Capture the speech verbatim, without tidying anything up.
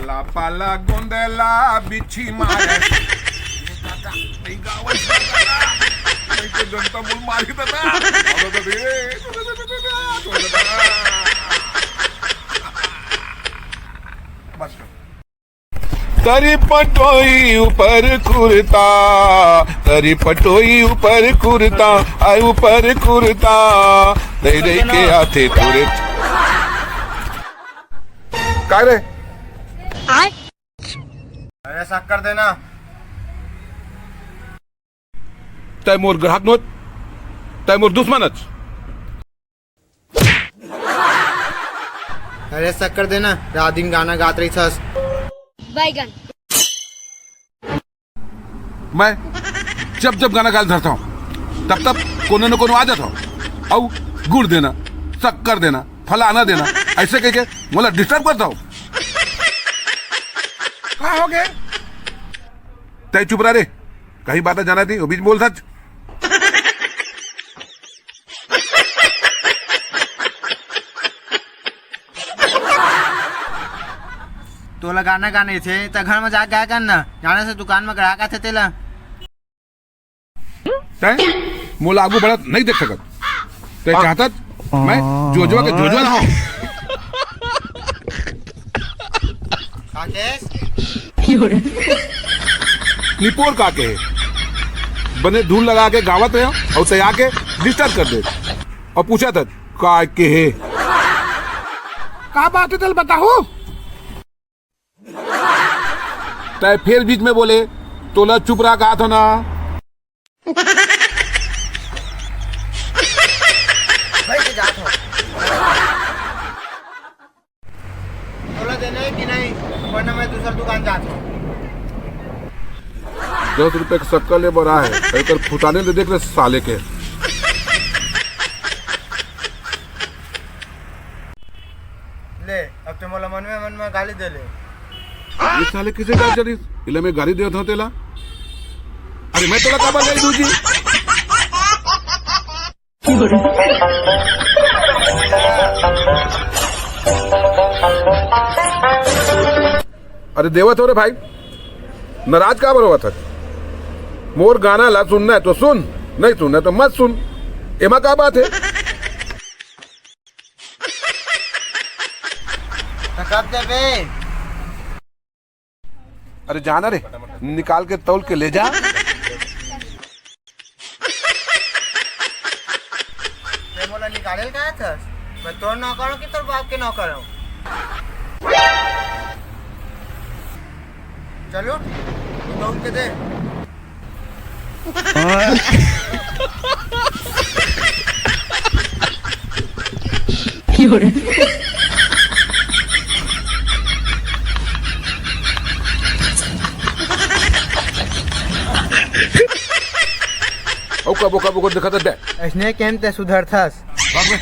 ला पाला गोंदला बिच्छी मारे। दादा, नहीं गावत दादा। नहीं तो जनता बोल मारी दादा। दादा, दादा, ए, दादा, दादा, दादा। बस कर। तरी पटोई ऊपर कुर्ता, तरी पटोई ऊपर कुर्ता, आय ऊपर कुर्ता, दे दे के आथे तुरंत। काय रे? अरे शक्कर देना। तय मोर ग्राहक नोच, तय मोर दुश्मनच। अरे शक्कर देना, रात दिन गाना गात रहिथस। बैगन। मैं जब जब गाना गाल धरता हूँ, तब तब कोनो न कोनो आ जाता हूँ। अउ गुड़ देना, शक्कर देना, फलाना देना, ऐसे कह के मोला डिस्टर्ब करता हूँ। का हो गए? तय चुप रह रे, कहीं बात जाना थी, वो बीच बोल सच। तोला गाना गाने थे, त घर में जाके गाया कर ना। जाने से दुकान में ग्राहक आथे तेला। तैं मोला आगू बढ़त नहीं देख सकत। तैं चाहत मैं जोजवा के जोजवा ना हो। काके? निपोर काके। बने धुन लगा के गावत रहे अउ तैं आके डिस्टर्ब कर दे। अउ पूछत हस, काके हे? का बात हे, तेला बताहू? तैं फेर बीच में बोले, तोला चुप रहा कहा था ना। भाई के जात हो। तोला देना है कि नहीं? वरना मैं दूसर दुकान जात हूँ। दस रुपए के शक्कर ले बर आए हे, एकर फुटाने ले देख रे साले के। ले, अब तो मोला मन में मन में गाली दे ले। ये साले किसे गाली दे रही? इले मैं गाली देवत हूँ तेला। अरे मैं तोला काबर गाली दूँ जी? अरे देवत हो रे भाई, नाराज काबर होवत हस? मोर गाना ला सुनना है तो सुन, नहीं सुनना है तो मत सुन। एमा का बात है? तो कब देबे? अरे जाना रे, निकाल के तौल के ले जा। ते मोला निकाले ल कहा थस? मैं तोर नौकर हूँ कि तोर बाप के नौकर हूँ? चलो, तौल के दे। अउ कबो कबो को दिखत दे। अइसने केम ते सुधरथस। भाग बे।